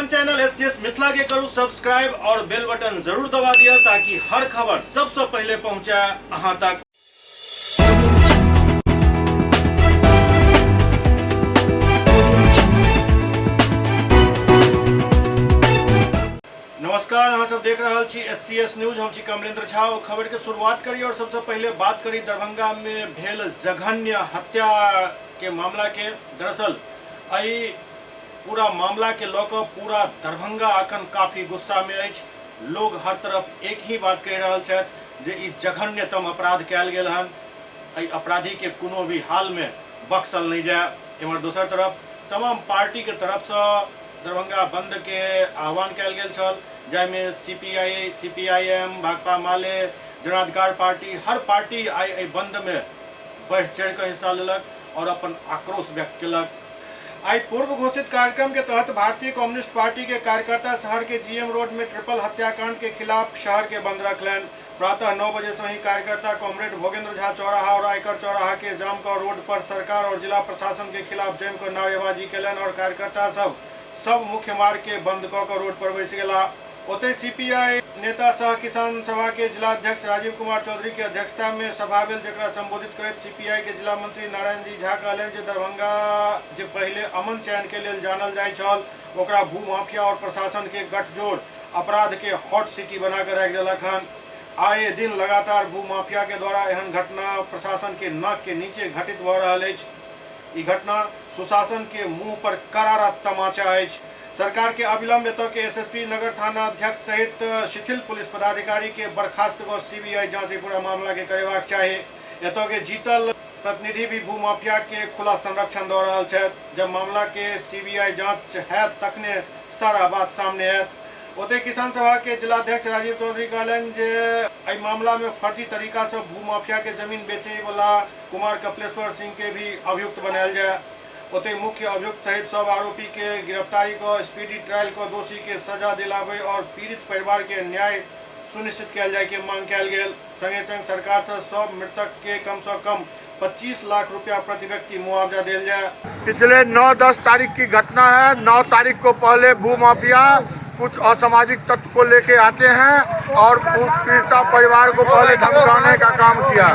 अपन channel SCS Mithila के करू सब्सक्राइब और बेल बटन जरूर दबा दिया ताकि हर खबर सबसे पहले पहुंचे अहां तक। नमस्कार, अहाँ सब देख रहा छी एससीएस न्यूज। हम छी कमलेंद्र झा। और खबर के शुरुआत करी और सबसे पहले बात करी दरभंगा में भेल जघन्य हत्या के मामला के। दरअसल एहि पूरा मामला के लऽ कऽ पूरा दरभंगा अखन काफी गुस्सा में अछि। लोग हर तरफ एक ही बात कहि रहल छथि जे ई जघन्यतम अपराध कयल गेल हन, एहि अपराधी के कोनो भी हाल में बख्शल नहीं जाए। एम्हर दोसर तरफ तमाम पार्टी के तरफ से दरभंगा बंद के आह्वान कयल गेल छल, जाहिमे सीपीआई, सीपीआईएम, भाकपा माले, जनाधिकार पार्टी, हर पार्टी आइ एहि बंद में बढ़ि चढ़ि कऽ हिस्सा लेलक और अपन आक्रोश व्यक्त केलक। आइ पूर्व घोषित कार्यक्रम के तहत भारतीय कम्युनिस्ट पार्टी के कार्यकर्ता शहर के जीएम रोड में ट्रिपल हत्याकांड के खिलाफ शहर के बंद रखलनि। प्रातः 9 बजे से ही कार्यकर्ता कॉमरेड भोगेंद्र झा चौराहा और आयकर चौराहा के जाम कर रोड पर सरकार और जिला प्रशासन के खिलाफ जमि कऽ नारेबाजी केलनि और कार्यकर्ता सब सब मुख्य मार्ग के बंद कऽ कऽ रोड पर बैसि गेला। ओतहि सीपीआई नेता सह किसान सभा के जिलाध्यक्ष राजीव कुमार चौधरी के अध्यक्षता में सभा भेल, जकरा संबोधित करैत सीपीआई के जिला मंत्री नारायण जी झा कहलनि जे दरभंगा जे पहिले अमन चैन के लेल जानल जाइत छल, ओकरा भूमाफिया और प्रशासन के गठजोड़ अपराध के हॉट सिटी बना के राखि देलक हन। आए दिन लगातार भूमाफिया के द्वारा एहन घटना प्रशासन के नाक के नीचे घटित भऽ रहल अछि। ई घटना सुशासन के मुंह पर करारा तमाचा अछि। सरकार के अविलंब एतय के एसएसपी, नगर थाना अध्यक्ष सहित शिथिल पुलिस पदाधिकारी के बर्खास्त कऽ सीबीआई जांच एहि पूरा मामला के करेबाक चाही। एतय के जीतल प्रतिनिधि भी भूमाफिया के खुला संरक्षण दऽ रहल छथि। जब मामला के सीबीआई जांच हैत तखने सारा बात सामने आयत। ओतहि किसान सभा के जिलाध्यक्ष राजीव चौधरी कहलनि जे एहि मामला में फर्जी तरीका से भूमाफिया के जमीन बेचै वाला कुमार कपिलेश्वर सिंह के भी अभियुक्त बनायल जाय। ओतहि मुख्य अभियुक्त सहित सब आरोपी के गिरफ्तारी कऽ स्पीडी ट्रायल कऽ दोषी के सजा दिलाबै और पीड़ित परिवार के न्याय सुनिश्चित कयल जाय के मांग कयल गेल। संगे संग सरकार से सब मृतक के कम से कम 25 लाख रुपया प्रति व्यक्ति मुआवजा देल जाए। पिछले 9-10 तारीख की घटना है। 9 तारीख को पहले भूमाफिया कुछ असामाजिक तत्व को लेके आते हैं और उस पीड़िता परिवार को पहले धमकाने का काम किया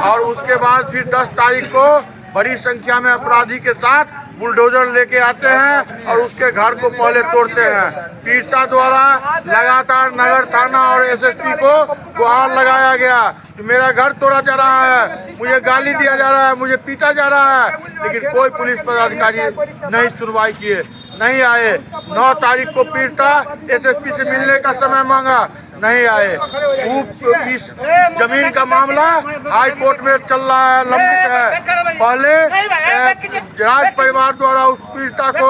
और उसके बाद फिर 10 तारीख को बड़ी संख्या में अपराधी के साथ बुलडोजर लेके आते हैं और उसके घर को पहले तोड़ते हैं। पीड़िता द्वारा लगातार नगर थाना और एसएसपी को गुहार लगाया गया कि मेरा घर तोड़ा जा रहा है, मुझे गाली दिया जा रहा है, मुझे पीटा जा रहा है, लेकिन कोई पुलिस पदाधिकारी नहीं सुनवाई किए, नहीं आए। 9 तारीख को पीड़िता एसएसपी से मिलने का समय मांगा, नहीं आए। इस जमीन का मामला हाई कोर्ट में चल रहा है, लंबित है। पहले राज परिवार द्वारा उस पीड़िता को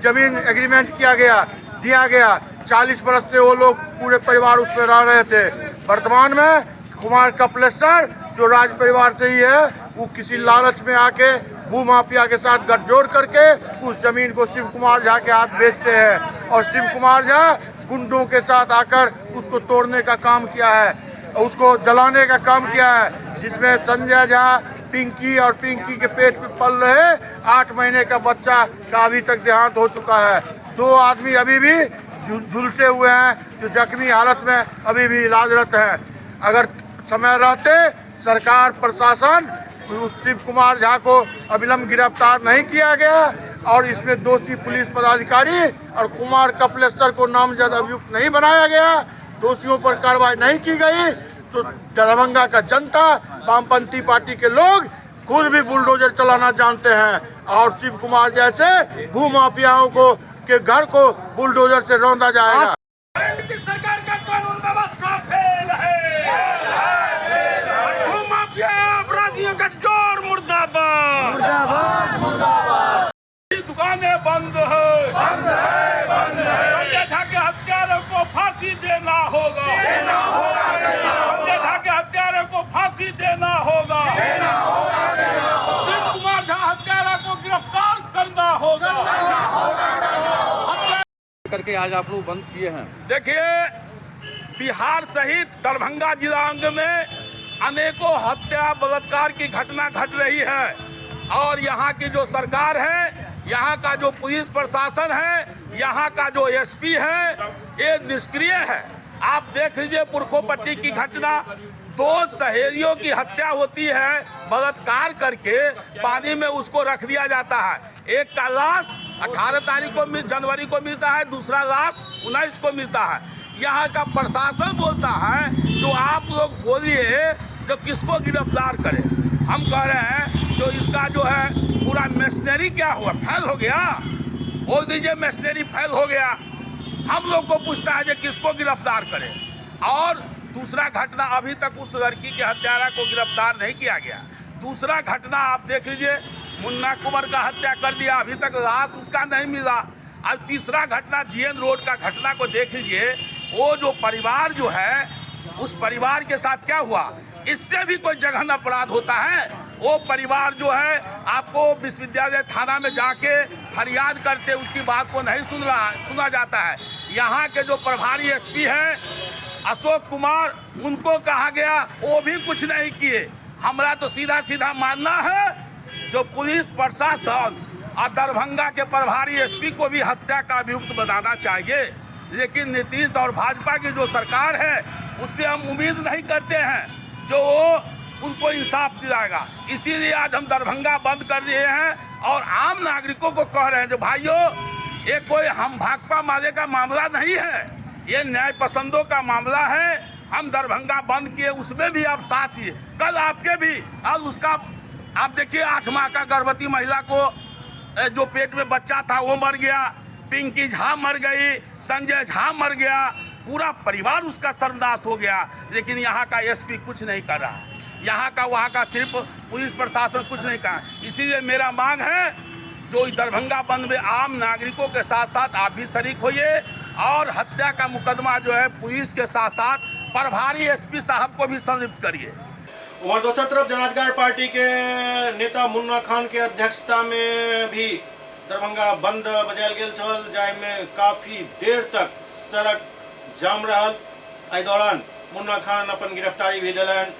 जमीन एग्रीमेंट किया गया, दिया गया। 40 बरस से वो लोग पूरे परिवार उसमें रह रहे थे। वर्तमान में कुमार कपिलेश्वर जो राज परिवार से ही है, वो किसी लालच में आके भूमाफिया के साथ गठजोड़ करके उस जमीन को शिव कुमार झा के हाथ बेचते हैं और शिव कुमार झा गुंडों के साथ आकर उसको तोड़ने का काम किया है, उसको जलाने का काम किया है, जिसमें संजय झा, पिंकी और पिंकी के पेट में पल रहे 8 महीने का बच्चा का अभी तक देहांत हो चुका है। 2 आदमी अभी भी झुलसे हुए हैं, जो जख्मी हालत में अभी भी इलाजरत हैं। अगर समय रहते सरकार प्रशासन उस शिव कुमार झा को अविलंब गिरफ्तार नहीं किया गया और इसमें दोषी पुलिस पदाधिकारी और कुमार कपिलेश्वर को नामजद अभियुक्त नहीं बनाया गया, दोषियों पर कार्रवाई नहीं की गई, तो दरभंगा का जनता, वामपंथी पार्टी के लोग खुद भी बुलडोजर चलाना जानते हैं और शिव कुमार जैसे भूमाफियाओं को के घर को बुलडोजर से रौंदा जाएगा। सरकार का कानून व्यवस्था फेल है, भूमाफिया अपराधियों का जोर मुर्दाबाद, मुर्दाबाद मुर्दाबाद। दुकानें बंद है, बंद है, बंद है। संजय झा के हत्यारों को फांसी देना होगा, देना होगा, देना होगा। संजय झा के हत्यारों को फांसी देना होगा, देना होगा, देना होगा। शिव कुमार झा हत्यारा को गिरफ्तार करना होगा, करना होगा, करना होगा। करके आज आप लोग बंद किए हैं। देखिए, बिहार सहित दरभंगा जिला अंग में अनेकों हत्या बलात्कार की घटना घट रही है और यहाँ की जो सरकार है यहाँ का जो पुलिस प्रशासन है, यहाँ का जो एसपी है, ये निष्क्रिय है। आप देख लीजिए पुरखोपट्टी की घटना, 2 सहेलियों की हत्या होती है, बलात्कार करके पानी में उसको रख दिया जाता है। एक का लाश 18 तारीख को जनवरी को मिलता है, दूसरा लाश 19 को मिलता है। यहाँ का प्रशासन बोलता है जो आप लोग बोलिए जो किसको गिरफ्तार करें। हम कह रहे हैं जो इसका जो है पूरा मशीनरी क्या हुआ, फैल हो गया, बोल दीजिए मशीनरी फैल हो गया। हम लोग को पूछता है जो किसको गिरफ्तार करें। और दूसरा घटना, अभी तक उस लड़की के हत्यारा को गिरफ्तार नहीं किया गया। दूसरा घटना आप देख लीजिए, मुन्ना कुंवर का हत्या कर दिया, अभी तक लाश उसका नहीं मिला। अब तीसरा घटना जीएन रोड का घटना को देख लीजिए, वो जो परिवार जो है उस परिवार के साथ क्या हुआ, इससे भी कोई जघन्य अपराध होता है। वो परिवार जो है आपको विश्वविद्यालय थाना में जाके फरियाद करते उसकी बात को नहीं सुना जाता है। यहाँ के जो प्रभारी एसपी हैं अशोक कुमार, उनको कहा गया, वो भी कुछ नहीं किए। हमारा तो सीधा सीधा मानना है जो पुलिस प्रशासन और दरभंगा के प्रभारी एसपी को भी हत्या का अभियुक्त बनाना चाहिए। लेकिन नीतीश और भाजपा की जो सरकार है उससे हम उम्मीद नहीं करते हैं जो वो उनको इंसाफ दिलाएगा। इसीलिए आज हम दरभंगा बंद कर दिए हैं और आम नागरिकों को कह रहे हैं जो भाइयों, ये कोई हम भाकपा माले का मामला नहीं है, ये न्याय पसंदों का मामला है। हम दरभंगा बंद किए उसमें भी आप साथ ही, कल आपके भी, और उसका आप देखिए 8 माह का गर्भवती महिला को जो पेट में बच्चा था वो मर गया, पिंकी झा मर गई, संजय झा मर गया, पूरा परिवार उसका सर्वनाश हो गया। लेकिन यहाँ का एसपी कुछ नहीं कर रहा है, यहाँ का वहाँ का सिर्फ पुलिस प्रशासन कुछ नहीं कर रहा। इसीलिए मेरा मांग है जो दरभंगा बंद में आम नागरिकों के साथ साथ आप भी शरीक होइए और हत्या का मुकदमा जो है पुलिस के साथ साथ प्रभारी एसपी साहब को भी संलिप्त करिए। और दोसर तरफ जनाधिकार पार्टी के नेता मुन्ना खान के अध्यक्षता में भी दरभंगा बंद बजायल गेल छल, जाहिमे काफी देर तक सड़क जाम रहल। एहि दौरान मुन्ना खान अपन गिरफ्तारी भी देलनि।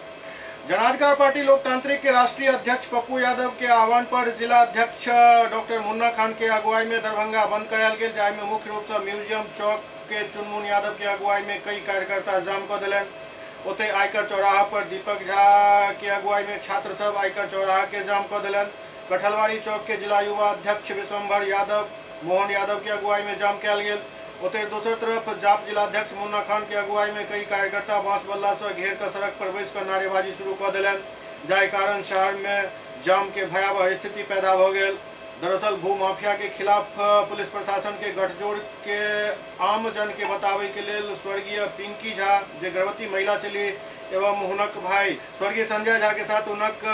जनाधिकार पार्टी लोकतांत्रिक के राष्ट्रीय अध्यक्ष पप्पू यादव के आह्वान पर जिला अध्यक्ष डॉक्टर मुन्ना खान के अगुवाई में दरभंगा बंद करायल गेल, जाहिमे मुख्य रूप से म्यूजियम चौक के चुनमुन यादव के अगुवाई में कई कार्यकर्ता जाम कऽ देलनि। ओतहि आयकर चौराहा पर दीपक झा के अगुवाई में छात्र सब आयकर चौराहा के जाम कऽ देलनि। कटहलवाड़ी चौक के जिला युवा अध्यक्ष विश्वम्भर यादव, मोहन यादव के अगुवाई में जाम कयल गेल। ओतहि दोसर तरफ जाप जिलाध्यक्ष मुन्ना खान के अगुवाई में कई कार्यकर्ता बांस बल्ला से घेर कर सड़क पर बैस कर नारेबाजी शुरू कऽ देलनि, जाहि कारण शहर में जाम के भयावह स्थिति पैदा भऽ गेल। दरअसल भूमाफिया के खिलाफ पुलिस प्रशासन के गठजोड़ के आम जन के बतावे के लेल स्वर्गीय पिंकी झा जे गर्भवती महिला छली एवं हुनक भाई स्वर्गीय संजय झा के साथ हुनक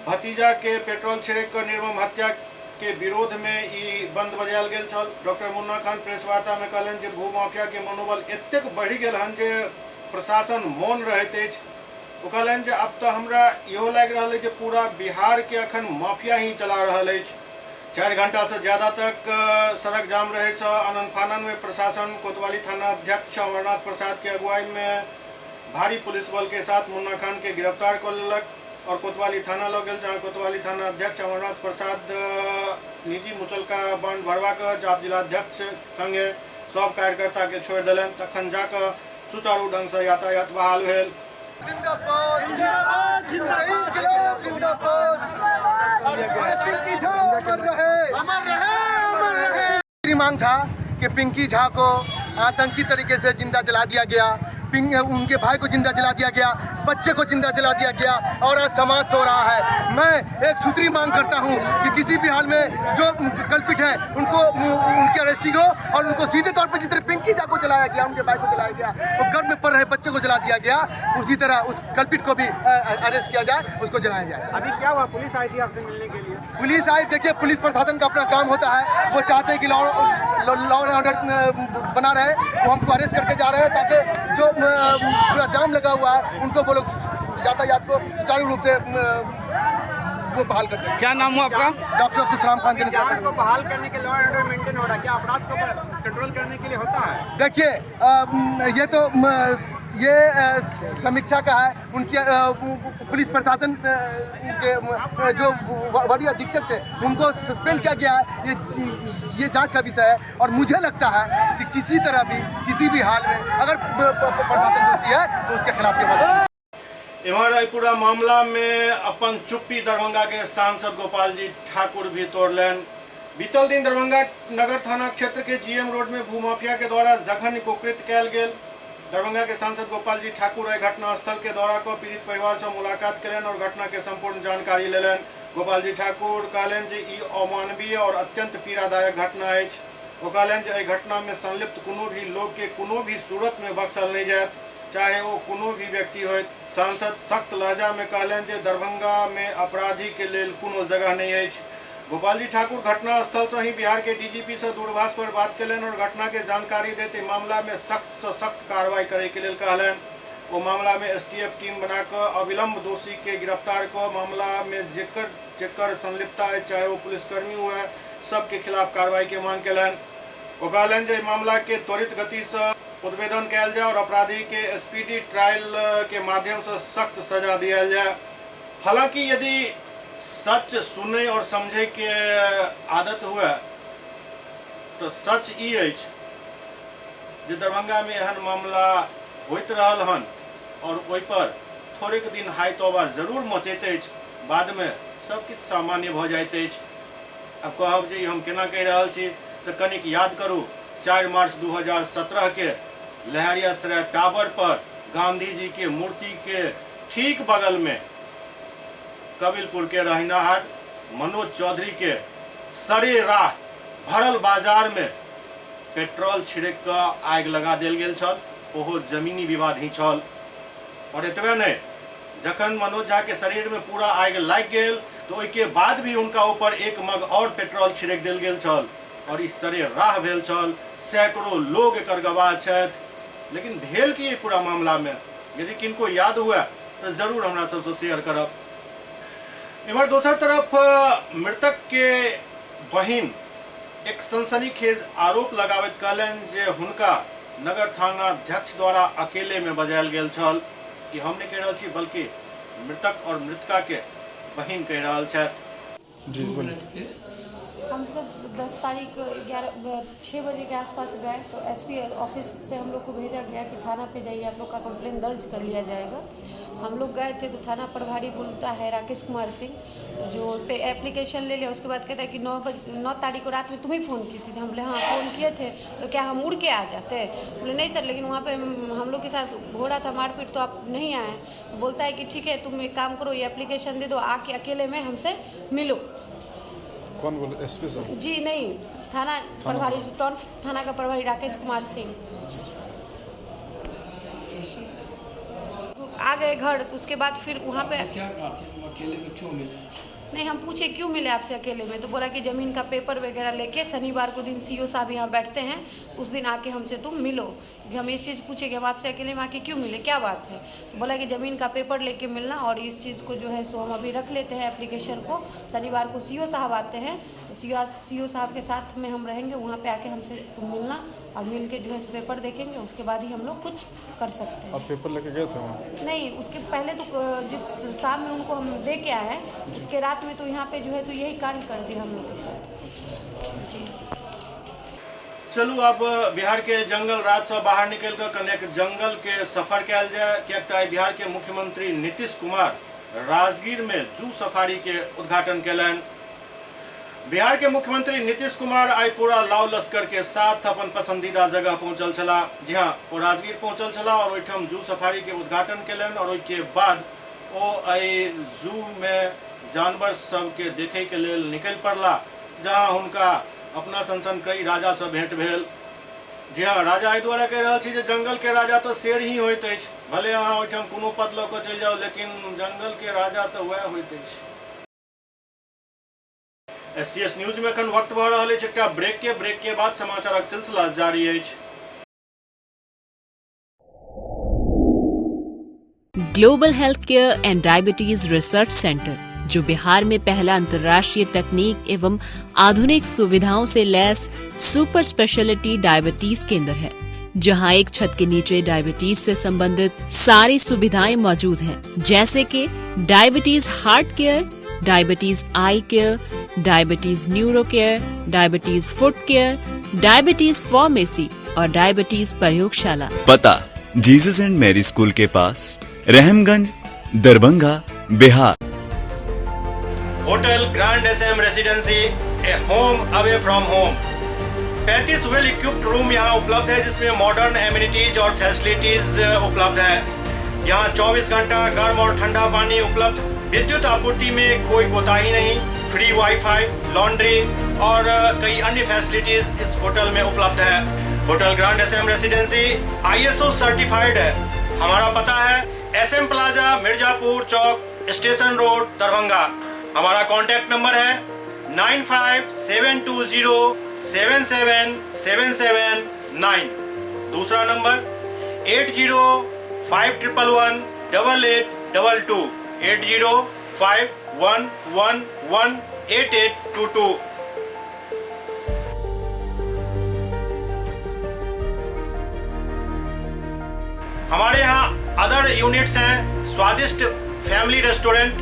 भतीजा के पेट्रोल छिड़क कर निर्मम हत्या के विरोध में ई बंद बजायल गेल छल। डॉक्टर मुन्ना खान प्रेस वार्ता में कहलनि जे भूमाफिया के मनोबल एतेक बढ़ि गेल हन जे प्रशासन मौन रहैत अछि। ओ कहलनि जे अब तऽ हमरा इहो लागि रहल अछि जे पूरा बिहार के अखन माफिया ही चला रहल अछि। 4 घंटा से ज़्यादा तक सड़क जाम रहे से आनन फानन में प्रशासन कोतवाली थाना अध्यक्ष अमरनाथ प्रसाद के अगुवाई में भारी पुलिस बल के साथ मुन्ना खान के गिरफ्तार कर लेलक और कोतवाली थाना लग गेल, जहाँ कोतवाली थाना अध्यक्ष अमरनाथ प्रसाद निजी मुचलका बांड भरवा कऽ जाप जिलाध्यक्ष संगे सब कार्यकर्ता के छोड़ि देलनि। तखन जाकऽ सुचारू ढंग से यातायात बहाल भेल। जिंदाबाद जिंदाबाद जिंदाबाद, पिंकी झा अमर रहे, अमर रहे, अमर रहे। मेरी मांग था कि पिंकी झा को आतंकी तरीके से जिंदा जला दिया गया, उनके भाई को जिंदा जला दिया गया, बच्चे को जिंदा जला दिया गया और आज समाज सो रहा है। मैं एक सूत्री मांग करता हूं कि किसी भी हाल में जो कल्पित है उनको उनकी अरेस्टिंग हो और उनको सीधे तौर पर जिस तरह पिंकी झा को जलाया गया, उनके भाई को जलाया गया और गर्भ में पड़ रहे बच्चे को जला दिया गया, उसी तरह उस कल्पित को भी अरेस्ट किया जाए, उसको जलाया जाए। अभी क्या हुआ, पुलिस आई थी आपसे मिलने के लिए? पुलिस आई, देखिए पुलिस प्रशासन का अपना काम होता है, वो चाहते हैं कि लॉ एंड ऑर्डर बना रहे, वो हमको अरेस्ट करके जा रहे हैं ताकि जो पूरा जाम लगा हुआ है उनको वो लोग यातायात को सुचारू रूप से वो बहाल कर दें। क्या नाम हुआ आपका? डॉक्टर अब्दुल सलाम खान के जाम को बहाल करने के लॉ एंड ऑर्डर मेंटेन हो रहा है, क्या अपराध को कंट्रोल करने के लिए होता है? देखिए ये तो ये समीक्षा का है। उनकी पुलिस प्रशासन के जो वरीय अधीक्षक थे उनको सस्पेंड किया गया है। ये जांच का विषय है और मुझे लगता है कि किसी तरह भी, किसी भी हाल में अगर प्रशासन दोषी है तो उसके खिलाफ ये बात। एम्हर एहि पूरा मामला में अपन चुप्पी दरभंगा के सांसद गोपाल जी ठाकुर भी तोड़लनि। बीतल दिन दरभंगा नगर थाना क्षेत्र के जीएम रोड में भूमाफिया के द्वारा जघन्य कुकृत्य कयल गेल। दरभंगा के सांसद गोपाल जी ठाकुर एहि घटनास्थल के दौरा कऽ पीड़ित परिवार से मुलाकात कयलनि और घटना के संपूर्ण जानकारी लेलनि। गोपाल जी ठाकुर कहलनि जे ई अमानवीय और अत्यंत पीड़ादायक घटना अछि। ओ कहलनि जे एहि घटना में संलिप्त कोनो भी लोग के कोनो भी सूरत में बख्शल नहि जायत, चाहे ओ कोनो भी व्यक्ति होइत। सांसद सख्त लहजा में कहलनि जे दरभंगा में अपराधी के लेल कोनो जगह नहि अछि। गोपाल जी ठाकुर घटनास्थल से ही बिहार के डीजीपी से दूरभाष पर बात कयलनि और घटना के जानकारी दैत एहि मामला में सख्त से सख्त कार्रवाई करे के लेल कहलनि। ओ मामला में एसटीएफ टीम बनाकऽ अविलंब दोषी के गिरफ्तार कऽ मामला में जेकर जेकर संलिप्तता अछि, चाहे ओ पुलिसकर्मी हुए, सबके खिलाफ कार्रवाई के मांग कयलनि। ओ कहलनि जे एहि मामला के त्वरित गति से उद्भेदन कयल जाय और अपराधी के स्पीडी ट्रायल के माध्यम से सख्त सजा दियाल जाय। हालांकि यदि सच सुनै और समझे के आदत हुए तो सच ई अछि जे दरभंगा में एहन मामला होइत रहल हन और ओहि पर थोड़ेक दिन हाई तौबा जरूर मचैत अछि, बाद में सब किछु सामान्य भऽ जाइत अछि। आब कहब जे ई हम केना कहि रहल छी तऽ कनिक याद करू, 4 मार्च 2017 के लहेरियासराय टावर पर गांधी जी के मूर्ति के ठीक बगल में कबिलपुर के रहनिहार मनोज चौधरी के सरे राह भरल बाजार में पेट्रोल छिड़क कऽ आगि लगा देल गेल छल। ओहो जमीनी विवाद ही छल। और एतबे नहि, जखन मनोज झा के शरीर में पूरा आगि लागि गेल तऽ ओहिके बाद भी हुनका ऊपर एक मग और पेट्रोल छिड़क देल गेल छल और ई सरे राह भेल छल। सैकड़ों लोग एकर गवाह छथि। लेकिन भेल की एहि पूरा मामला में, यदि किनको याद हुए तऽ जरूर हमरा सबसँ शेयर करब। एम्हर दोसर तरफ मृतक के बहिन एक सनसनीखेज आरोप लगाबैत कहलनि जे हुनका नगर थाना अध्यक्ष द्वारा अकेले में बजायल गेल छल। ई हम नहि कहि रहल छी, बल्कि मृतक और मृतका के बहिन कहि रहल छथि। जी बोलिए। हम सब 10 तारीख 11 6 बजे के आसपास गए तो एसपी ऑफिस से हम लोग को भेजा गया कि थाना पे जाइए, आप लोग का कंप्लेन दर्ज कर लिया जाएगा। हम लोग गए थे तो थाना प्रभारी बोलता है राकेश कुमार सिंह, जो पे एप्लीकेशन ले लिया। उसके बाद कहता है कि 9 तारीख को रात में तुम ही फ़ोन की थी। तो हम बोले हाँ फ़ोन किए थे, तो क्या हम उड़ के आ जाते? बोले नहीं सर, लेकिन वहाँ पे हम लोग के साथ हो रहा था मारपीट तो आप नहीं आए। तो बोलता है कि ठीक है तुम एक काम करो, ये एप्लीकेशन दे दो, आके अकेले में हमसे मिलो। कौन बोले, एसपी साहब? जी नहीं, थाना प्रभारी, टाउन थाना का प्रभारी राकेश कुमार सिंह। आ गए घर तो उसके बाद फिर वहाँ पे क्या कहा कि अकेले में क्यों मिले? नहीं, हम पूछे क्यों मिले आपसे अकेले में, तो बोला कि ज़मीन का पेपर वगैरह लेके शनिवार को दिन सीओ साहब यहाँ बैठते हैं, उस दिन आके हमसे तुम मिलो। कि हम ये चीज़ पूछे कि हम आपसे अकेले में आके क्यों मिले, क्या बात है? तो बोला कि ज़मीन का पेपर लेके मिलना और इस चीज़ को जो है सो हम अभी रख लेते हैं एप्लीकेशन को, शनिवार को सीओ साहब आते हैं तो सीओ साहब के साथ में हम रहेंगे, वहाँ पे आके हमसे तुम मिलना और मिल के जो है सो पेपर देखेंगे, उसके बाद ही हम लोग कुछ कर सकते हैं। आप पेपर लेके गए थे वहाँ? नहीं, उसके पहले तो जिस शाम में उनको हम दे के आए हैं उसके रात में तो यहाँ पे जो है सो यही कांड कर दिया हम लोग के साथ। जी चलू अब बिहार के जंगल राज से बाहर निकल कर कनेक जंगल के सफर कयल जाय, किएक तऽ आइ बिहार के मुख्यमंत्री नीतीश कुमार राजगीर में जू सफारी के उद्घाटन कयलनि। बिहार के मुख्यमंत्री नीतीश कुमार आइ पूरा लाव लश्कर के साथ अपन पसंदीदा जगह पहुंचल छलाह। जी हाँ, ओ राजगीर पहुंचल छलाह और ओहिठाम जू सफारी के उद्घाटन कयलनि और ओहिके बाद ओ एहि जू में जानवर सबके देखे के लेल निकलि पड़ला, जहाँ हुनका अपना सन सन कई राजा से भेंट भेल। जी हाँ, राजा एहि दुआरे कहि रहल छी जे जंगल के राजा तऽ शेर ही होइत अछि, भले अहाँ ओहिठाम कोनो पद लऽ कऽ चलि जाउ, लेकिन जंगल के राजा तऽ वएह होइत अछि। एससीएस न्यूज में एखन वक्त भऽ रहल अछि एकटा ब्रेक के, ब्रेक के बाद समाचारक सिलसिला जारी अछि। Global health care and diabetes research centre, जो बिहार में पहला अंतर्राष्ट्रीय तकनीक एवं आधुनिक सुविधाओं से लैस सुपर स्पेशलिटी डायबिटीज केंद्र है। जहां एक छत के नीचे डायबिटीज से संबंधित सारी सुविधाएं मौजूद हैं, जैसे कि diabetes heart care, diabetes eye care, diabetes neuro care, diabetes foot care, diabetes pharmacy और डायबिटीज प्रयोगशाला। पता जीसस एंड मैरी स्कूल के पास, Rahamganj, Darbhanga, Bihar. Hotel Grand S M Residency, a home away from home. 35 well equipped room यहाँ उपलब्ध है, जिसमें modern amenities और facilities उपलब्ध है। यहाँ 24 घंटा गर्म और ठंडा पानी उपलब्ध, विद्युत आपूर्ति में कोई कोताही नहीं, फ्री वाईफाई, लॉन्ड्री और कई अन्य फैसिलिटीज इस होटल में उपलब्ध है। Hotel Grand S M Residency ISO certified है। हमारा पता है S M Plaza, Mirzapur Chowk, station road, Darbhanga. हमारा कॉन्टैक्ट नंबर है 9572077779। दूसरा नंबर 8051118822, 8051118822। हमारे यहाँ अदर यूनिट्स हैं, स्वादिष्ट family restaurant,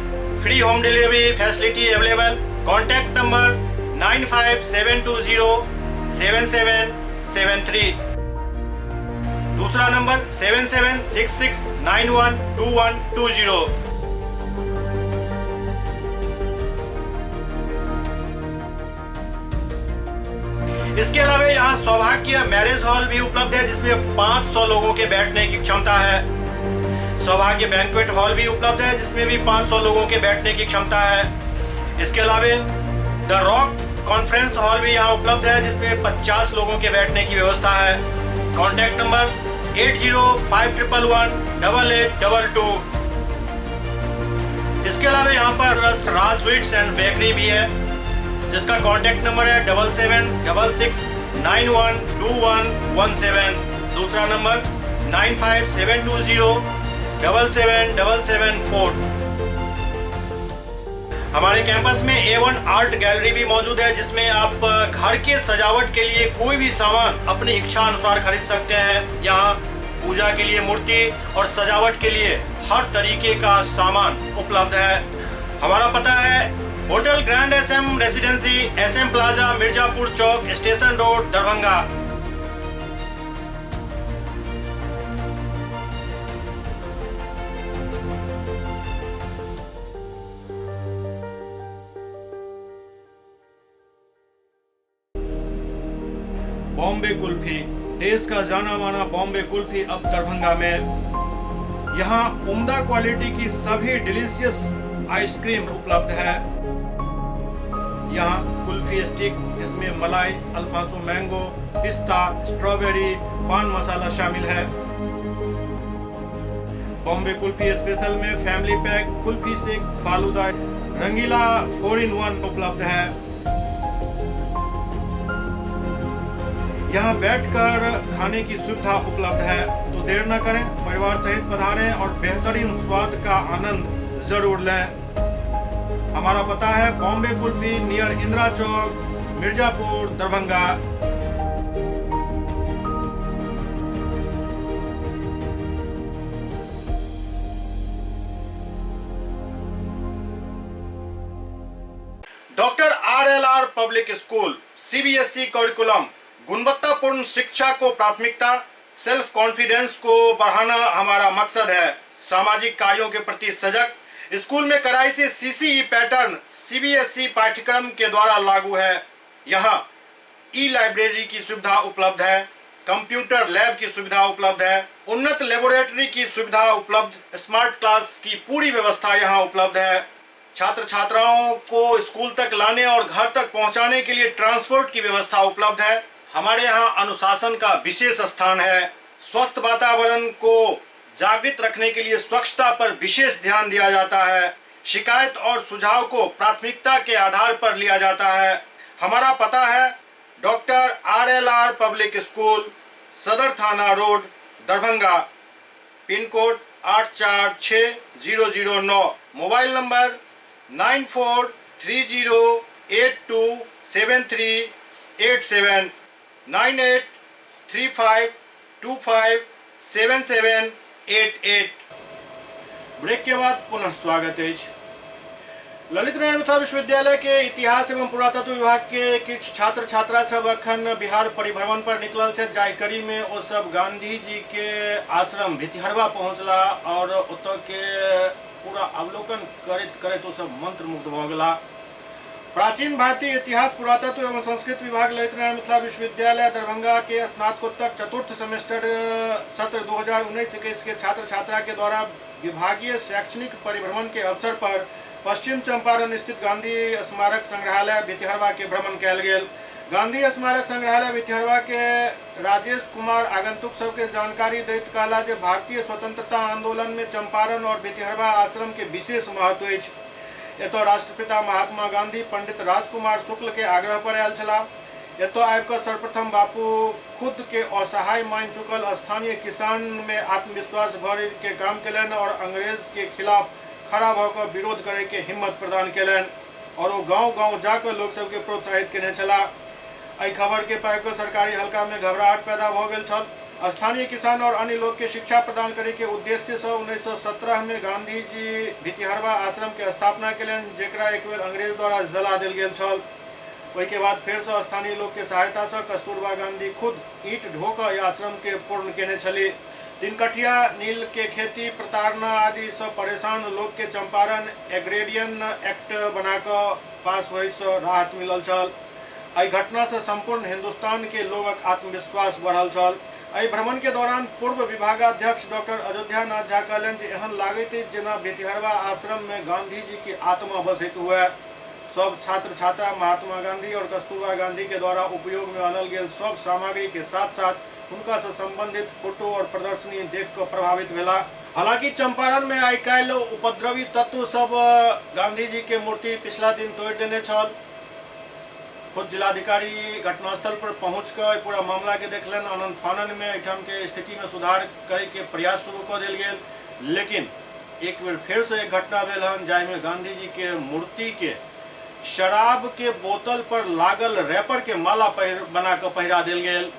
free home delivery facility available. Contact number 9572077773। दूसरा नंबर 7766912120। इसके अलावा यहाँ सौभाग्य मैरिज हॉल भी उपलब्ध है, जिसमें 500 लोगों के बैठने की क्षमता है। सौभाग्य बैंक्वेट हॉल भी उपलब्ध है, जिसमें भी 500 लोगों के बैठने की क्षमता है। इसके अलावा the rock conference hall भी यहाँ उपलब्ध है, जिसमें 50 लोगों के बैठने की व्यवस्था है। Contact number 8051118822। इसके अलावा यहाँ पर राज स्वीट्स एंड बेकरी भी है, जिसका कॉन्टैक्ट नंबर है 7766912117। दूसरा नंबर 9572077774। हमारे कैंपस में A1 art gallery भी मौजूद है, जिसमें आप घर के सजावट के लिए कोई भी सामान अपनी इच्छा अनुसार खरीद सकते हैं। यहाँ पूजा के लिए मूर्ति और सजावट के लिए हर तरीके का सामान उपलब्ध है। हमारा पता है hotel Grand S M Residency, S M Plaza, Mirzapur Chowk, station road, Darbhanga. Bombay Kulfi, देश का जाना माना बॉम्बे कुल्फी अब दरभंगा में। यहाँ उम्दा क्वालिटी की सभी डिलीशियस आइसक्रीम उपलब्ध है। यहाँ कुल्फी स्टिक, जिसमें मलाई, अल्फांसो मैंगो, पिस्ता, स्ट्रॉबेरी, पान मसाला शामिल है। बॉम्बे कुल्फी स्पेशल में family pack, kulfi shake, falooda, Rangeela 4 in 1 उपलब्ध है। यहाँ बैठकर खाने की सुविधा उपलब्ध है, तो देर न करें, परिवार सहित पधारें और बेहतरीन स्वाद का आनंद जरूर लें। हमारा पता है Bombay kulfi, near Indira Chowk, Mirzapur, Darbhanga. Doctor RLR public school, CBSE curriculum, गुणवत्तापूर्ण शिक्षा को प्राथमिकता, सेल्फ कॉन्फिडेंस को बढ़ाना हमारा मकसद है। सामाजिक कार्यों के प्रति सजग, स्कूल में कड़ाई से सीसीई पैटर्न सीबीएसई पाठ्यक्रम के द्वारा लागू है। यहाँ ई लाइब्रेरी की सुविधा उपलब्ध है, कंप्यूटर लैब की सुविधा उपलब्ध है, उन्नत लेबोरेटरी की सुविधा उपलब्ध, स्मार्ट क्लास की पूरी व्यवस्था यहाँ उपलब्ध है। छात्र छात्राओं को स्कूल तक लाने और घर तक पहुँचाने के लिए ट्रांसपोर्ट की व्यवस्था उपलब्ध है। हमारे यहाँ अनुशासन का विशेष स्थान है। स्वस्थ वातावरण को जागृत रखने के लिए स्वच्छता पर विशेष ध्यान दिया जाता है। शिकायत और सुझाव को प्राथमिकता के आधार पर लिया जाता है। हमारा पता है doctor RLR public school, Sadar थाना road, Darbhanga, pin code 846009, mobile number 9430827387, 9835 25 77 88। Break के बाद पुनः स्वागत अछि। ललित नारायण मिथिला विश्वविद्यालय के इतिहास एवं पुरातत्व विभाग के किछु छात्र छात्रा सब अखन बिहार परिभ्रमण पर निकलल छथि, जाहि कड़ी में ओ सब गांधी जी के आश्रम भितिहरवा पहुंचला और ओतऽ के पूरा अवलोकन करैत करैत ओ सब मंत्रमुग्ध भऽ गेला। प्राचीन भारतीय इतिहास पुरातत्व एवं संस्कृत विभाग ललित नारायण मिथिला विश्वविद्यालय दरभंगा के स्नातकोत्तर चतुर्थ सेमेस्टर सत्र 2019-21 के छात्र छात्रा के द्वारा विभागीय शैक्षणिक परिभ्रमण के अवसर पर पश्चिम चंपारण स्थित गांधी स्मारक संग्रहालय भितिहरवा के भ्रमण कयल गेल। गांधी स्मारक संग्रहालय भितिहरवा के राजेश कुमार आगंतुक सबके जानकारी दैत कहला जे भारतीय स्वतंत्रता आंदोलन में चंपारण और भितिहरवा आश्रम के विशेष महत्व अछि। एतऽ राष्ट्रपिता महात्मा गांधी पंडित राजकुमार शुक्ल के आग्रह पर आयल छलाह। एतऽ आबि कऽ सर्वप्रथम बापू खुद के असहाय मानि चुकल स्थानीय किसान में आत्मविश्वास भरे के काम केलनि और अंग्रेज के खिलाफ खड़ा भऽ कऽ विरोध करे के हिम्मत प्रदान केलनि और ओ गांव गांव जाकर लोक सबके प्रोत्साहित केने छलाह। एहि खबर के पाबि कऽ सरकारी हल्का में घबराहट पैदा भऽ गेल छल। स्थानीय किसान और अन्य लोग के शिक्षा प्रदान करे के उद्देश्य से 1917 में गांधी जी भितिहरवा आश्रम के स्थापना केलनि, जेकरा एक बेर अंग्रेज द्वारा जला देल गेल छल। ओहिके बाद फेर से स्थानीय लोग के सहायता से कस्तूरबा गांधी खुद ईंट ढो कऽ एहि आश्रम के पूर्ण केने छली। तिनकठिया, नील के खेती, प्रताड़ना आदि से परेशान लोग के चंपारण एग्रेरियन एक्ट बना कऽ पास होय से राहत मिलल छल। एहि घटना से संपूर्ण हिंदुस्तान के लोगक आत्मविश्वास बढ़ल छल। एहि भ्रमण के दौरान पूर्व विभागाध्यक्ष डॉक्टर अयोध्या नाथ झा कहलनि जे एहन लागैत अछि जेना भितिहरवा आश्रम में गांधी जी के आत्मा बसैत हुए। सब छात्र छात्रा महात्मा गांधी और कस्तूरबा गांधी के द्वारा उपयोग में आनल गेल सब सामग्री के साथ साथ हुनका से संबंधित फोटो और प्रदर्शनी देख कऽ प्रभावित भेला। हालांकि चंपारण में आइ काल्हि उपद्रवी तत्व सब गांधी जी के मूर्ति पिछला दिन तोड़ि देने छल। खुद जिलाधिकारी घटनास्थल पर पहुंच कऽ पूरा मामला के देखलनि। आनन फानन में एहिठाम के स्थिति में सुधार करे के प्रयास शुरू कऽ देल गेल, लेकिन एक बेर फेर से एक घटना भेल हन जाहिमे गांधी जी के मूर्ति के शराब के बोतल पर लागल रैपर के माला बना कऽ पहिरा देल गेल।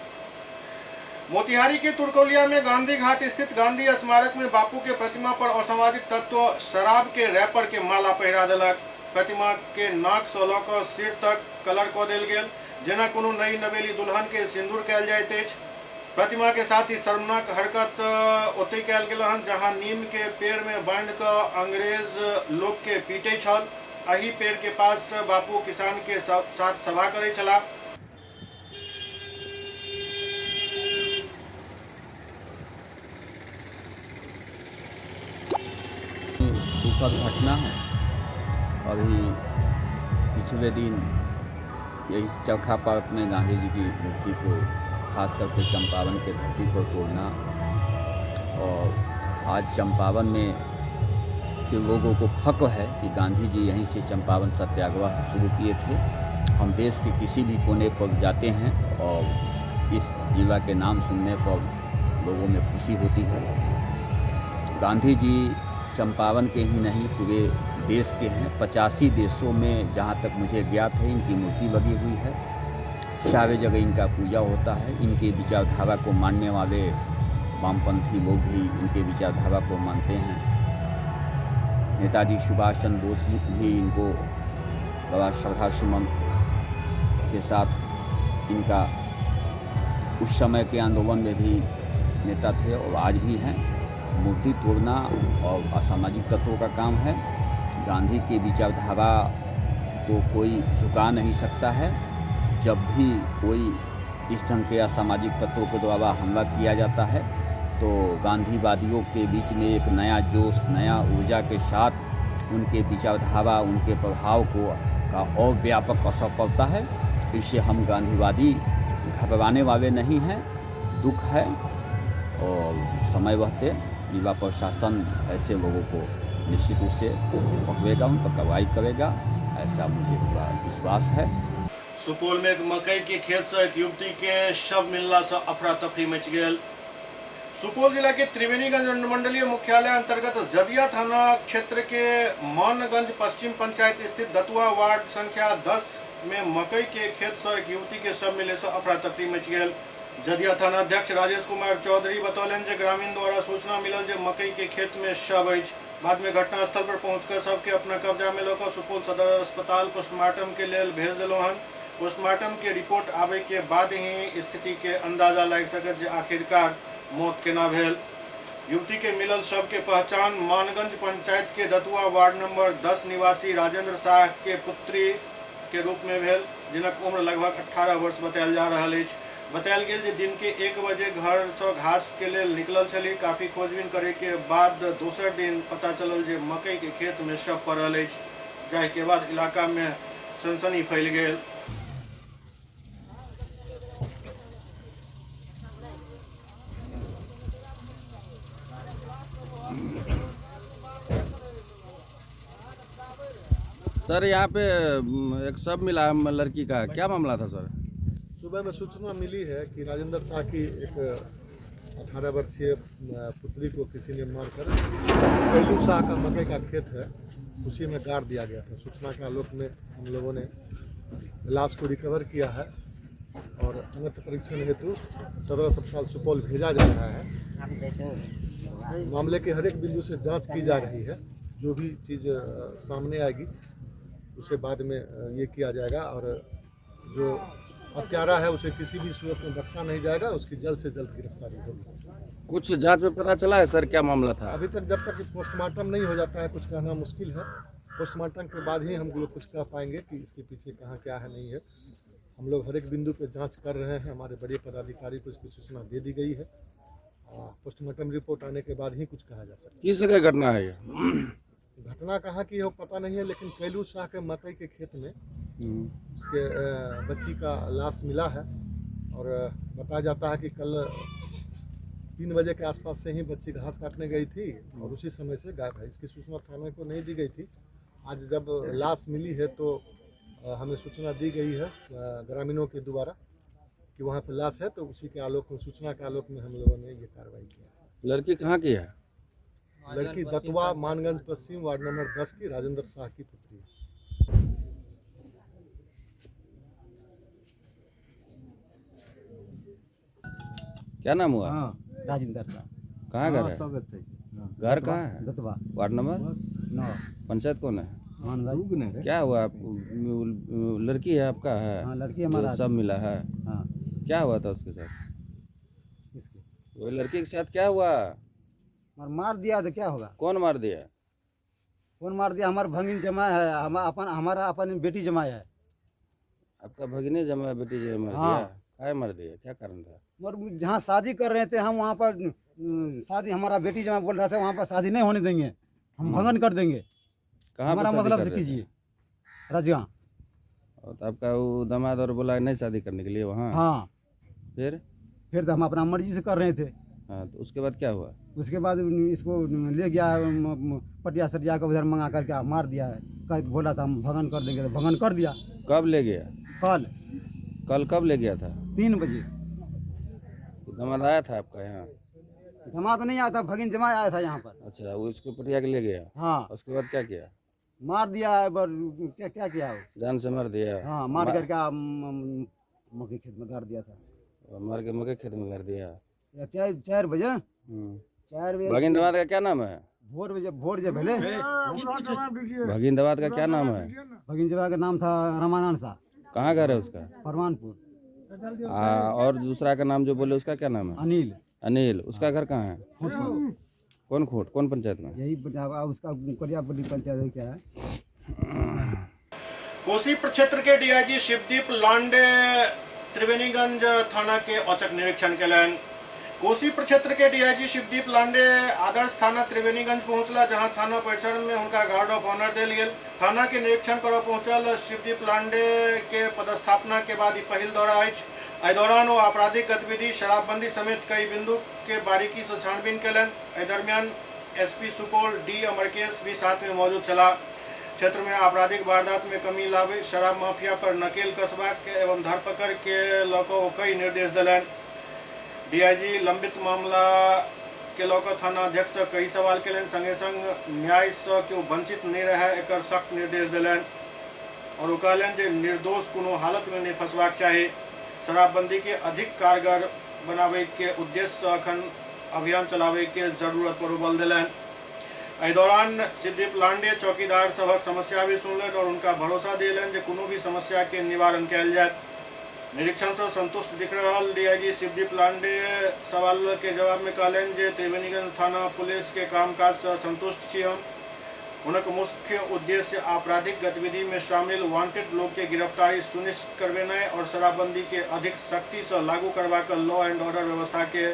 मोतिहारी के तुरकौलिया में गांधी घाट स्थित गांधी स्मारक में बापू के प्रतिमा पर असामाजिक तत्व शराब के रैपर के माला पहिरा देलक। प्रतिमा के नाक से लऽ कऽ सिर तक कलर कऽ देल गेल, जेना कोनो नई नवेली दुल्हन के सिंदूर कयल जाइत अछि। प्रतिमा के साथ ही शर्मनाक हरकत ओतहि कयल गेल हन जहां नीम के पेड़ में बांधि कऽ अंग्रेज लोग के पीटै छल। एही पेड़ के पास बापू किसान के साथ सभा करै छलाह। दुखद घटना है। अभी पिछले दिन यही चरखा पार्क में गांधी जी की मूर्ति को खास करके चंपारण के धरती पर तोड़ना, और आज चंपारण में के लोगों को फक्र है कि गांधी जी यहीं से चंपारण सत्याग्रह शुरू किए थे। हम देश के किसी भी कोने पर जाते हैं और इस जिला के नाम सुनने पर लोगों में खुशी होती है। गांधी जी चंपारण के ही नहीं पूरे देश के हैं। 85 देशों में जहाँ तक मुझे ज्ञात है इनकी मूर्ति लगी हुई है। सारे जगह इनका पूजा होता है। इनके विचारधारा को मानने वाले वामपंथी लोग भी इनके विचारधारा को मानते हैं। नेताजी सुभाष चंद्र बोस भी इनको बड़ा श्रद्धा सुमन के साथ इनका उस समय के आंदोलन में भी नेता थे और आज भी हैं। मूर्ति तोड़ना और असामाजिक तत्वों का काम है। गांधी के विचारधारा को कोई झुका नहीं सकता है। जब भी कोई इस ढंग के असामाजिक तत्वों के द्वारा हमला किया जाता है तो गांधीवादियों के बीच में एक नया जोश, नया ऊर्जा के साथ उनके विचारधारा, उनके प्रभाव को का और व्यापक असर पड़ता है। इससे हम गांधीवादी घबराने वाले नहीं हैं। दुख है और समय रहते जिला प्रशासन ऐसे लोगों को निश्चित रूप से पकड़ेगा, उन पर कार्रवाई करेगा, ऐसा मुझे पूरा विश्वास है। सुपौल में एक मकई के खेत से एक युवती के शव मिलला से अफरा तफरी मच गेल। सुपौल जिला के त्रिवेणीगंज अनुमंडलीय मुख्यालय अंतर्गत जदिया थाना क्षेत्र के मानगंज पश्चिम पंचायत स्थित दतुआ वार्ड संख्या 10 में मकई के खेत से एक युवती के शव मिले से अफरा तफरी मच गेल। जदिया थानाध्यक्ष राजेश कुमार चौधरी बतौलनि जे ग्रामीण द्वारा सूचना मिलल जे मकई के खेत में शव अछि। बाद में घटनास्थल पर पहुंचकर सबके अपना कब्जा में लऽ सुपौल सदर अस्पताल पोस्टमार्टम के लेल भेज देलहुँ हन। पोस्टमार्टम के रिपोर्ट आबे के बाद ही स्थिति के अंदाजा लागि सकत जे आखिरकार मौत केना भेल। युवती के मिलल शव के पहचान मानगंज पंचायत के दतुआ वार्ड नंबर 10 निवासी राजेंद्र शाह के पुत्री के रूप में भेल, जिनक उम्र लगभग 18 वर्ष बतायल जा रहल अछि। बतायल गेल जे दिन के 1 बजे घर से घास के लेल निकलल छली। काफी खोजबीन करे के बाद दोसर दिन पता चलल जे मकई के खेत में शव पड़ल अछि, जाहि के बाद इलाका में सनसनी फैल गेल। सर यहाँ पे एक शव मिला है लड़की का, क्या मामला था सर? सुबह में सूचना मिली है कि राजेंद्र शाह की एक 18 वर्षीय पुत्री को किसी ने मारकर कैलू शाह का मकई का खेत है उसी में गाड़ दिया गया था। सूचना के आलोक में हम लोगों ने लाश को रिकवर किया है और अंग परीक्षण हेतु सदर अस्पताल सुपौल भेजा जा रहा है। मामले के हर एक बिंदु से जांच की जा रही है। जो भी चीज़ सामने आएगी उसे बाद में ये किया जाएगा और जो हत्यारा है उसे किसी भी सूरत में बख्शा नहीं जाएगा, उसकी जल्द से जल्द गिरफ्तारी होगी। कुछ जांच में पता चला है सर क्या मामला था? अभी तक जब तक पोस्टमार्टम नहीं हो जाता है कुछ कहना मुश्किल है। पोस्टमार्टम के बाद ही हम लोग कुछ कह पाएंगे कि इसके पीछे कहाँ क्या है नहीं है। हम लोग हर एक बिंदु पर जाँच कर रहे हैं। हमारे बड़े पदाधिकारी को इसकी सूचना दे दी गई है। पोस्टमार्टम रिपोर्ट आने के बाद ही कुछ कहा जा सकता है। किस जगह घटना है ये? घटना कहाँ की है वो पता नहीं है, लेकिन कैलू शाह के मकई के खेत में उसके बच्ची का लाश मिला है और बताया जाता है कि कल 3 बजे के आसपास से ही बच्ची घास काटने गई थी और उसी समय से गायब है। इसकी सूचना थाने को नहीं दी गई थी। आज जब लाश मिली है तो हमें सूचना दी गई है ग्रामीणों के द्वारा कि वहाँ पर लाश है, तो उसी के आलोक में, सूचना के आलोक में हम लोगों ने ये कार्रवाई किया। लड़की कहाँ की है? लड़की दतुआ मानगंज पश्चिम वार्ड नंबर 10 की राजेंद्र शाह की पुत्री है। क्या नाम हुआ? हाँ, राजेंद्र शाह। कहाँ घर है? घर कहाँ है? दतुआ। Ward number 9। पंचायत कौन है? क्या हुआ? आप लड़की है आपका? है हाँ, लड़की हमारा। सब मिला है। हाँ। क्या हुआ था उसके साथ? किसके? वो लड़की के साथ क्या हुआ? मार दिया तो क्या होगा? कौन मार दिया? कौन मार दिया? हमारा भगिन जमा है, हमारा अपन बेटी जमा है। आपका भगिने जमा है, बेटी जमा? हाँ। दिया? काय मार दिया? क्या कारण था? और जहाँ शादी कर रहे थे हम वहाँ पर शादी, हमारा बेटी जमा बोल रहा था वहाँ पर शादी नहीं होने देंगे, हम भगन कर देंगे। कहाँ हमारा मतलब से कीजिए रजगां। और तो आपका वो दामाद और बोला नहीं शादी करने के लिए वहाँ? हाँ। फिर तो हम अपना मर्जी से कर रहे थे। हाँ, तो उसके बाद क्या हुआ? उसके बाद इसको ले गया पटिया सटिया का उधर मंगा करके मार दिया है। कह बोला था हम भगन कर देंगे तो भगन कर दिया। कब ले गया? कल। कल कब ले गया था? 3 बजे। दामाद आया था आपका यहाँ? दामाद नहीं आया था, भगिन जमा आया था यहाँ पर। अच्छा, वो इसको पटिया के ले गया? हाँ। उसके बाद क्या किया? मार दिया है, पर क्या क्या किया? जान से मार दिया? हाँ, मार करके मकई खेत में गाड़ दिया था। मार के मकई खेत में गाड़ दिया? 4 बजे। 4 बजे। भगिन दामाद का क्या नाम है? भोर बजे, भोर जब भले। भगिन दामाद का क्या नाम है? भगिन जमा का नाम था रामानंद शाह। कहाँ घर है उसका? परमानपुर। और दूसरा का नाम जो बोले उसका क्या नाम है? अनिल। अनिल, उसका घर कहाँ है? कौन खोट, कौन पंचायत में? यही उसका करियापट्टी पंचायत है क्या है। कोसी प्रक्षेत्र के डीआईजी शिवदीप लांडे त्रिवेणीगंज थाना के औचक निरीक्षण केलनि। कोसी प्रक्षेत्र के डीआईजी शिवदीप लांडे आदर्श थाना त्रिवेणीगंज पहुंचला, जहां थाना परिसर में उनका गार्ड ऑफ ऑनर देल गेल। थाना के निरीक्षण कर पहुंचल शिवदीप लांडे के पदस्थापना के बाद ई पहिल दौरा अछि। एहि दौरान ओ आपराधिक गतिविधि, शराबबंदी समेत कई बिंदु के बारीकी से छानबीन केलनि। एहि दरमियान एसपी सुपौल डी अमरकेश भी साथ में मौजूद छलाह। क्षेत्र में आपराधिक वारदात में कमी लावे, शराब माफिया पर नकेल कसबाक एवं धरपकड़ के लऽ कऽ ओ कई निर्देश देलनि। डीआईजी लंबित मामला के लऽ कऽ थाना अध्यक्ष से कई सवाल केलनि, संगे संग न्याय से केओ वंचित नहीं रहे एकर सख्त निर्देश देलनि और ओ कहलनि जे निर्दोष कोनो हालत में नहीं फंसबाक चाही। शराबबंदी के अधिक कारगर बनाबै के उद्देश्य से अखन अभियान चलाबै के जरूरत पर बल देलनि। एहि दौरान शिवदीप लांडे चौकीदार सभक समस्या भी सुनलनि और उनका भरोसा दिएलनि जे कोनो भी समस्या के निवारण कयल जायत। निरीक्षण से संतुष्ट दिख रहल डीआईजी शिवदीप लांडे सवाल के जवाब में कहलनि जे त्रिवेणीगंज थाना पुलिस के कामकाज से संतुष्ट छी हम। हुनक मुख्य उद्देश्य आपराधिक गतिविधि में शामिल वांटेड लोग के गिरफ्तारी सुनिश्चित करबेनाइ और शराबबंदी के अधिक सख्ती से लागू करबाक लॉ एंड ऑर्डर व्यवस्था के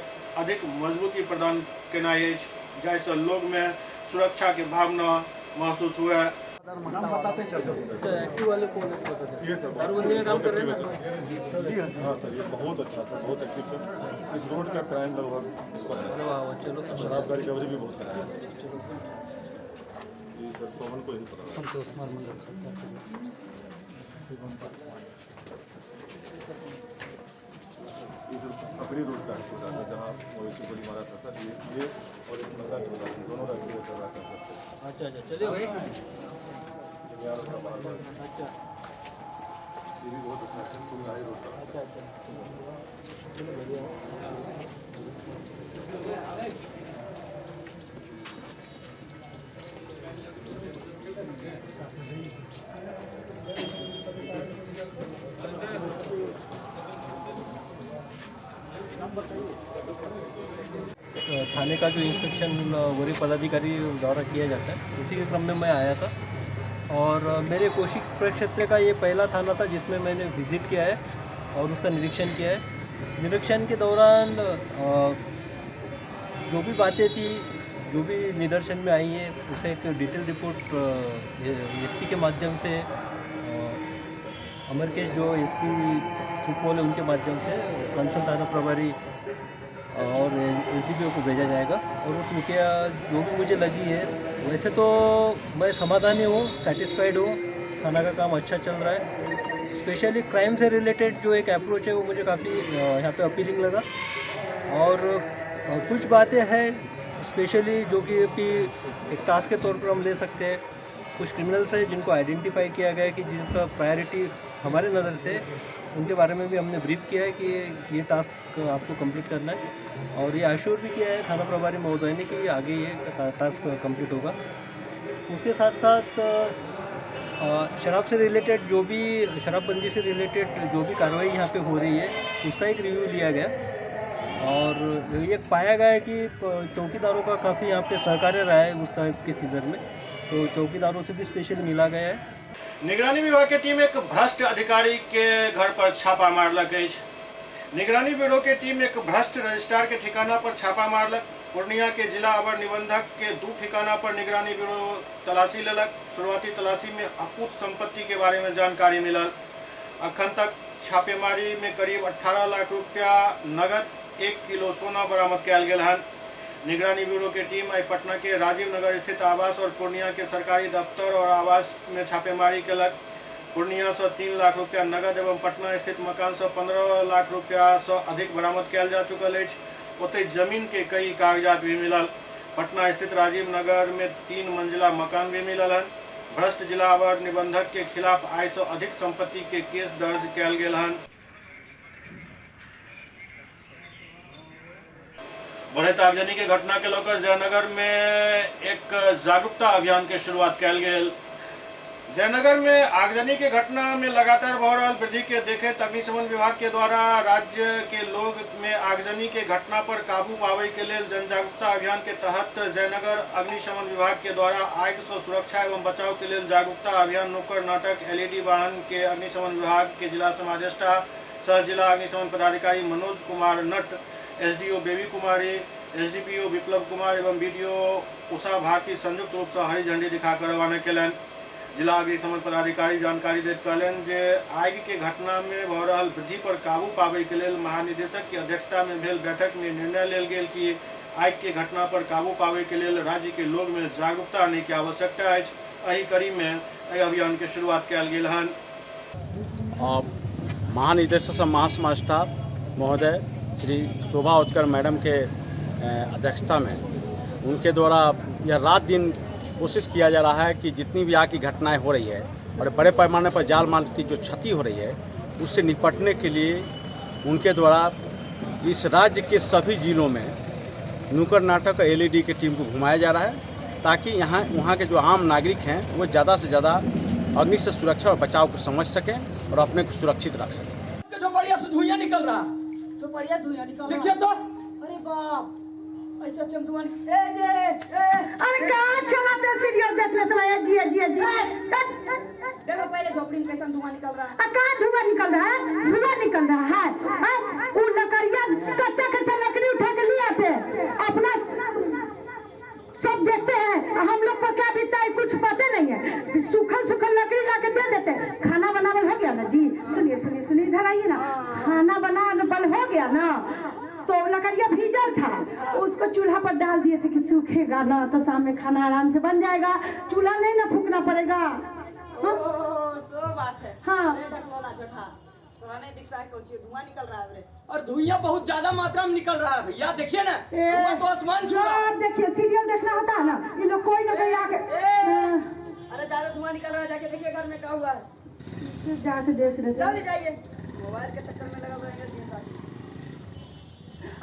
अधिक मजबूती प्रदान केनाइ अछि, जाहिसँ लोग में सुरक्षा के भावना महसूस हुए। नाम बताते चल एक्टिव वाले कौन है? ये सर दारूबंदी में काम कर रहे हैं। हाँ सर, ये बहुत अच्छा सर, बहुत एक्टिव सर। इस रोड का क्राइम लगभग इस पर है। चलो, शराब का रिकवरी भी बहुत कराया है सर। ये सर पवन को ही पता है। संतोष कुमार मंडल। ये सर पकड़ी रोड का छोटा सा जहाँ मवेशी गोली मारा था सर, ये और एक नंगा छोटा सा, दोनों रखते चल रहा था सर। अच्छा अच्छा, चलिए भाई। का बार। अच्छा, ये भी बहुत अच्छा है, पूरी हाई रोड का। अच्छा अच्छा, चलो बढ़िया। थाने का जो इंस्पेक्शन वरीय पदाधिकारी द्वारा किया जाता है, उसी के क्रम में मैं आया था और मेरे कोशी प्रक्षेत्र का ये पहला थाना था जिसमें मैंने विज़िट किया है और उसका निरीक्षण किया है। निरीक्षण के दौरान जो भी बातें थी, जो भी निदर्शन में आई है, उसे एक डिटेल रिपोर्ट एसपी के माध्यम से, अमरकेश जो एसपी सुपौल है उनके माध्यम से कंसर्न थाना प्रभारी और एसडीपीओ को भेजा जाएगा। और वो त्रुटियाँ जो भी मुझे लगी है, वैसे तो मैं समाधानी हूँ, सेटिस्फाइड हूँ, थाना का काम अच्छा चल रहा है। स्पेशली क्राइम से रिलेटेड जो एक अप्रोच है वो मुझे काफ़ी यहाँ पे अपीलिंग लगा। और कुछ बातें हैं स्पेशली जो कि एक टास्क के तौर पर हम ले सकते हैं। कुछ क्रिमिनल्स हैं जिनको आइडेंटिफाई किया गया है कि जिनका प्रायोरिटी हमारे नज़र से, उनके बारे में भी हमने ब्रीफ किया है कि ये टास्क आपको कंप्लीट करना है। और ये अश्योर भी किया है थाना प्रभारी महोदय ने कि आगे ये टास्क कंप्लीट होगा। उसके साथ साथ शराब से रिलेटेड जो भी, शराबबंदी से रिलेटेड जो भी कार्रवाई यहाँ पे हो रही है उसका एक रिव्यू लिया गया। और ये पाया गया है कि चौकीदारों का काफ़ी यहाँ पे सहकार्य रहा है उस टाइप के सीज़न में, तो चौकीदारों से भी स्पेशल मिला गया है। निगरानी विभाग के टीम एक भ्रष्ट अधिकारी के घर पर छापा मारलक अछि। निगरानी ब्यूरो के टीम एक भ्रष्ट रजिस्ट्रार के ठिकाना पर छापा मारलक। पूर्णिया के जिला अवर निबंधक के 2 ठिकाना पर निगरानी ब्यूरो तलाशी लेलक। शुरुआती तलाशी में अकूत संपत्ति के बारे में जानकारी मिलल। अखन तक छापेमारी में करीब 18 लाख रुपया नगद, 1 किलो सोना बरामद कयल गेल हन। निगरानी ब्यूरो के टीम आई पटना के राजीव नगर स्थित आवास और पूर्णिया के सरकारी दफ्तर और आवास में छापेमारी केलक। पूर्णिया से 3 लाख रुपया नगद एवं पटना स्थित मकान से 15 लाख रुपया से अधिक बरामद कयल जा चुकल अछि। ओतहि जमीन के कई कागजात भी मिलल। पटना स्थित राजीव नगर में 3 मंजिला मकान भी मिलल हन। भ्रष्ट जिला अवर निबंधक के खिलाफ आय से अधिक संपत्ति के केस दर्ज कयल गेल हन। बढ़ैत आगजनी के घटना के लऽ जयनगर में एक जागरूकता अभियान के शुरुआत कयल गेल। जयनगर में आगजनी के घटना में लगातार भऽ रहल वृद्धि के देखैत अग्निशमन विभाग के द्वारा राज्य के लोग में आगजनी के घटना पर काबू पाबै के लेल जन जागरूकता अभियान के तहत जयनगर अग्निशमन विभाग के द्वारा आगि से सुरक्षा एवं बचाव के लेल जागरूकता अभियान नुक्कड़ नाटक एलईडी वाहन के अग्निशमन विभाग के जिला समादेष्टा सह जिला अग्निशमन पदाधिकारी मनोज कुमार नट, एसडीओ बेबी कुमारी, एसडीपीओ विप्लव कुमार एवं बीडीओ उषा भारती संयुक्त रूप से हरी झंडी दिखाकर रवाना केलनि। जिला अग्निशमन पदाधिकारी जानकारी दैत कहलनि जे आगि के घटना में भऽ रहल वृद्धि पर काबू पाबै के लेल महानिदेशक के अध्यक्षता में भेल बैठक में निर्णय लेल गेल कि आगि के घटना पर काबू पाबै के लेल राज्य के लोग में जागरूकता आने के आवश्यकता अछि। एहि कड़ी में एहि अभियान के शुरुआत कयल गेल हन। महानिदेशक सह महासमादेष्टा महोदय श्री शोभा उत्कर मैडम के अध्यक्षता में उनके द्वारा यह रात दिन कोशिश किया जा रहा है कि जितनी भी आग की घटनाएं हो रही है और बड़े पैमाने पर जान माल की जो क्षति हो रही है उससे निपटने के लिए उनके द्वारा इस राज्य के सभी जिलों में नुक्कड़ नाटक और एलईडी की टीम को घुमाया जा रहा है, ताकि यहाँ वहाँ के जो आम नागरिक हैं वो ज़्यादा से ज़्यादा अग्नि से सुरक्षा और बचाव को समझ सकें और अपने को सुरक्षित रख सकें। झोपड़िया से धुइयां निकल रहा है, झोपड़िया धुइयां निकल रहा। देखिए तो, अरे बाप, ऐसा चमधुआं। ए जे ए, अरे कहां चलाते सीरियल देखने समय? जी जी जी, देखो पहले झोपड़ी में कैसा धुआं निकल रहा है। कहां धुआं निकल रहा है? धुआं निकल रहा है। वो लकड़िया कच्चा कच्चा लकड़ी उठा के ले आते, अपना सब देखते हैं। हम लोग पर क्या बीतता है कुछ पता नहीं है। सूखल सूखल लकड़ी ला के दे देते। खाना बनावल हो गया ना जी? सुनिए सुनिए सुनिए, इधर आइए ना। खाना बनावल हो गया ना, तो लकड़िया भीजल था, उसको चूल्हा पर डाल दिए थे कि सूखेगा ना तो शाम में खाना आराम से बन जाएगा, चूल्हा नहीं ना फूकना पड़ेगा। ओ, सो बात है। हाँ, नहीं दिख रहा है कुछ, धुआं निकल रहा है। और धुइयां बहुत ज्यादा मात्रा में निकल रहा है भैया, देखिए ना, धुआं तो आसमान छू रहा है। देखिए सीरियल देखना होता है ना ये लोग, कोई ना कोई आके। अरे ज्यादा धुआं निकल रहा है, जाके देखिए घर में क्या हुआ है। जाके देख रहे, जल्दी जाइए, मोबाइल के चक्कर में लगा रहेंगे दिन रात।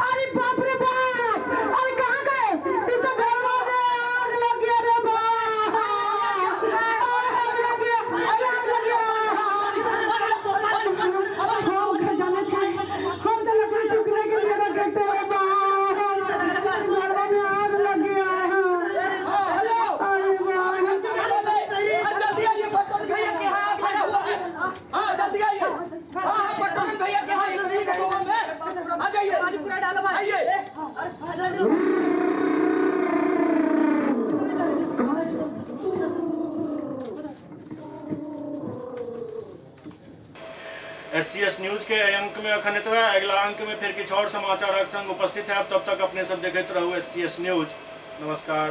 अरे बाप रे बाप, अरे कहाँ गए? ये तो घर में आग लग गया रे बाप, आग लग गया, अरे आग लग गया। हम घर जाने थे, हम तो लकड़ी सूखने के लिए रखे थे रे बाप, घर में आग लग गया। अरे बाप, जल्दी आइए, पटोल भैया के यहाँ आग लगा हुआ है। हाँ जल्दी आइए, हाँ पटोल भैया के यहाँ आ जाइए, पानी पूरा डालो भाई। आइए। एससीएस न्यूज के अंक में अखन एतबे। अगला अंक में फिर किछु और समाचारक संग उपस्थित है। तब तक अपने सब देखैत रहू एससीएस न्यूज। नमस्कार।